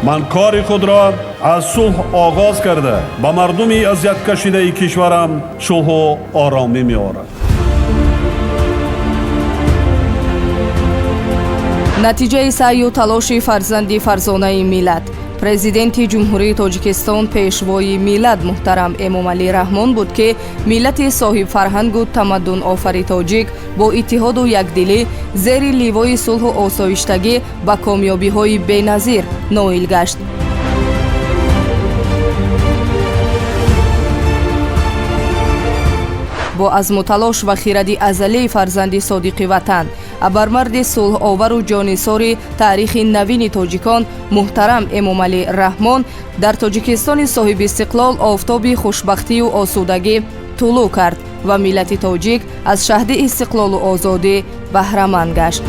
Ман кори худро аз сулҳ оғоз карда, ба мардуми азияткашидаи кишварам сулҳу оромӣ меорам. Натиҷаи саъю талоши фарзанди фарзонаи миллат, Президенти Ҷумҳурии Тоҷикистон, Пешвои миллат муҳтарам Эмомалӣ Раҳмон буд, ки миллати соҳибфарҳангу тамаддунофари тоҷик бо иттиҳоду якдилӣ зери ливои сулҳу осоиштагӣ ба комёбиҳои беназир ноил гашт. Бо азму талош ва хиради азалии фарзанди содиқи ватан, абармарди сулҳовару ҷонисори таърихи навини тоҷикон муҳтарам Эмомалӣ Раҳмон дар Тоҷикистони соҳибистиқлол офтоби хушбахтию осудагӣ тулӯъ кард ва миллати тоҷик аз шаҳди истиқлолу озодӣ баҳраманд гашт.